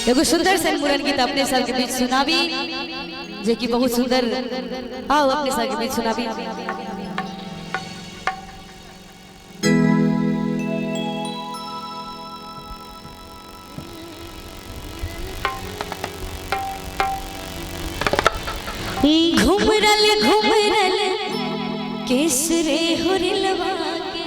एगो सुंदर सन मुरन गीत अपने सबके बीच सुनाबी जे कि बहुत सुंदर। आओ अपने सबके बीच सुनाबी। घुमरल घुमरल केसरे हुरलवा के,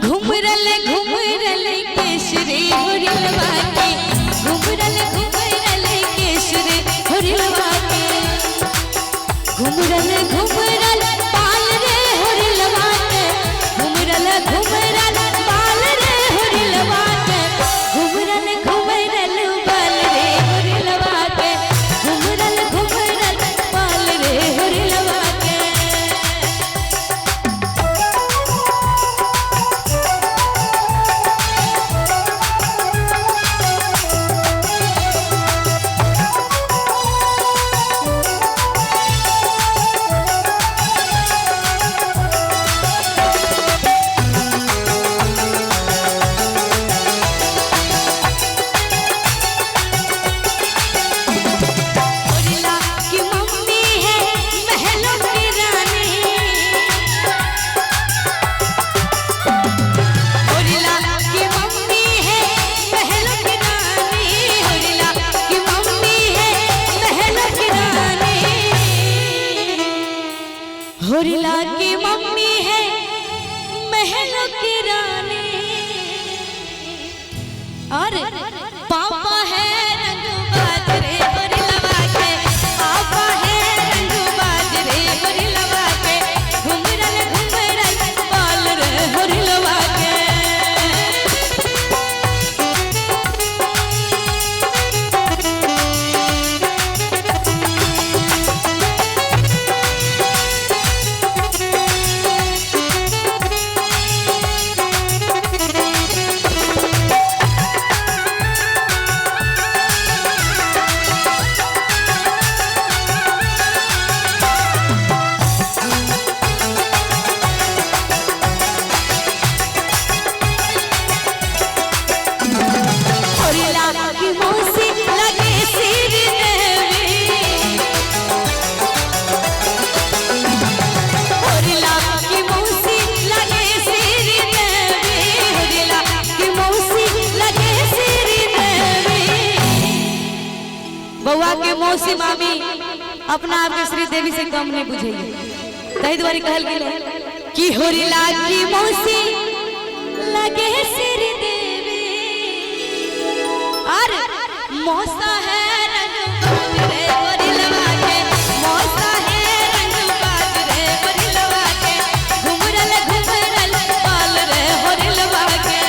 घुमरल घुमरल केसरे हुरलवा के, घुमरल घुमरल केसरे हुरलवा के, घुमरल घुमरल बाल रे हुरलवा के, घुमरल घुमरल बाल रे हुरलवा के, घुमरल घुमरल बाल रे हुरलवा के, घुमरल घुमरल बाल रे हुरलवा के। होरिला की मम्मी है महलों की रानी, होरिला की मम्मी है महलों की रानी, होरिला की मम्मी है महलों की रानी, होरिला की मम्मी है महलों की रानी, और पापा है रंगबाज रे होरिलवा के, पापा है रंगबाज रे होरिलवा के, घुमरल घुमरल बाल रे होरिलवा के। होरिला की मौसी लगे सिर देवी, होरिला की मौसी लगे सिर देवी, होरिला की मौसी लगे सिर देवी। बउआ के मौसी मामी अपना आप के श्री देवी से कम नहीं बुझेगी, तही दुआरे कहल गेल कि होरिला की मौसी लगे सिर देवी, और मौसा है रंगबाज रे होरिलवा के, मौसा है रंगबाज रे होरिलवा के, घुमरल घुमरल बाल रे होरिलवा के।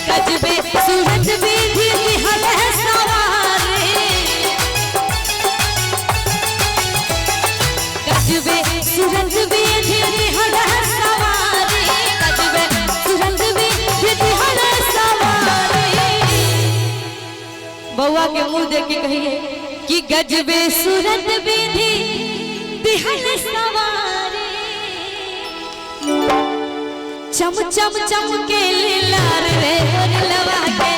गजबे सूरज विधि बिहल सवारे, गजबे सूरज विधि बिहल सवारे, गजबे सूरज विधि बिहल सवारे। बउआ के मुंह देख के कहिए कि गजबे सूरज विधि बिहल सवारे, चम चम चम के लार रे होरिलवा के,